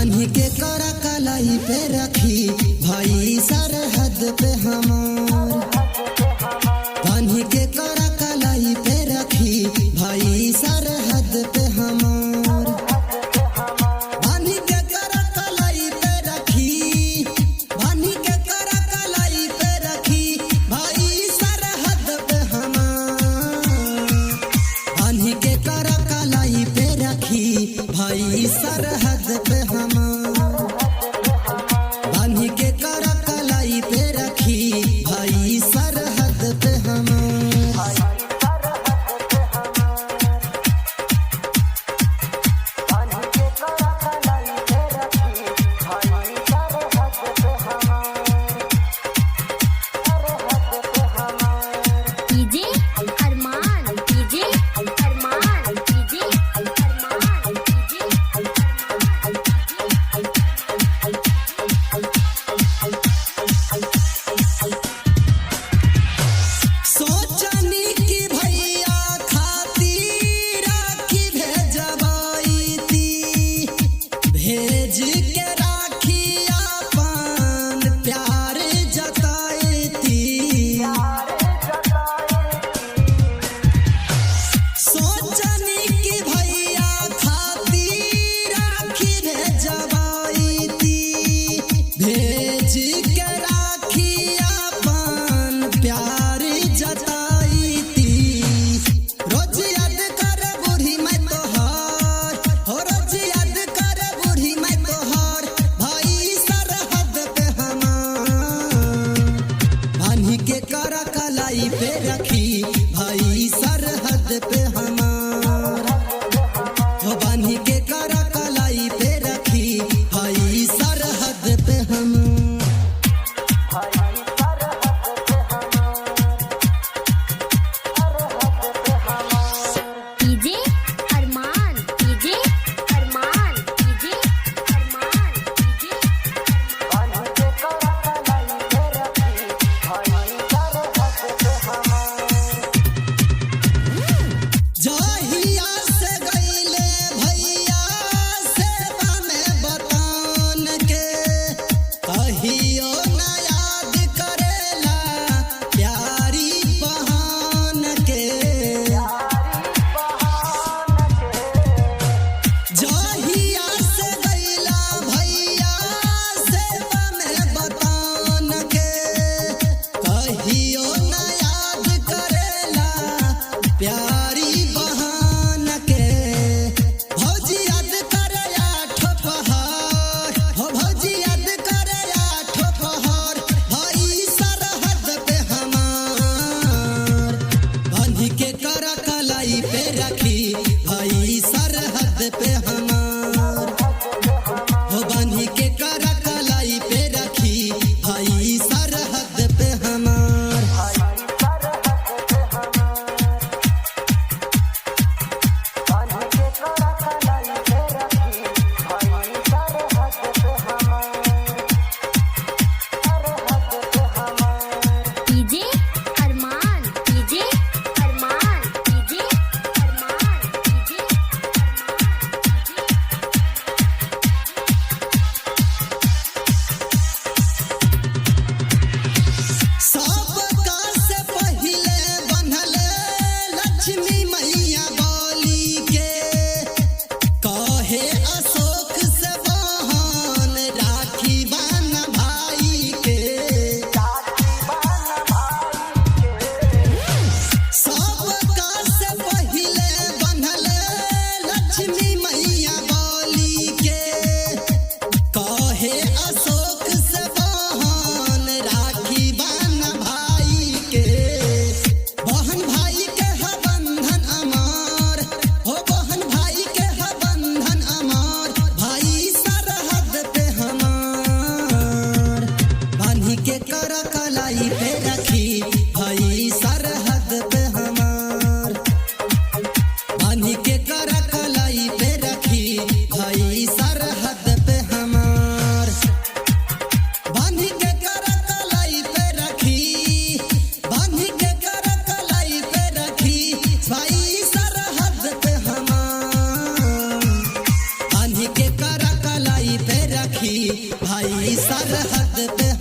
बान्ही के करा कलाई पे रखी भाई सरहद पे हमार। बान्ही के करा कलाई पे रखी भाई सरहद पे हमार। बान्ही के करा कलाई पे रखी, बान्ही के करा कलाई पे रखी भाई सरहद पे हमार। बान्ही के करा कलाई पे रखी भाई सरहद पे हमार। बान्ही के करा कलाई पे रखी भाई सरहद पे हमार। DJ Arman, DJ Arman, DJ Arman, DJ Arman. सोचनी की भैया खातिर राखी भेजबाई ती, भेज के राखी अपन प्यार जताई ती। सोचनी की भैया खातिर राखी भेजबाई ती, भेज के राखी अपन प्यार जताई ती। रोज याद कर बूढ़ी मैं तोहार, हो रोज याद कर बूढ़ी मैं तोहार भाई सरहद पे हमार। बान्ही के करा कलाई पे रखी भाई सरहद पे हमार। हो बान्ही के करा कलाई पे रखी भाई सरहद पे।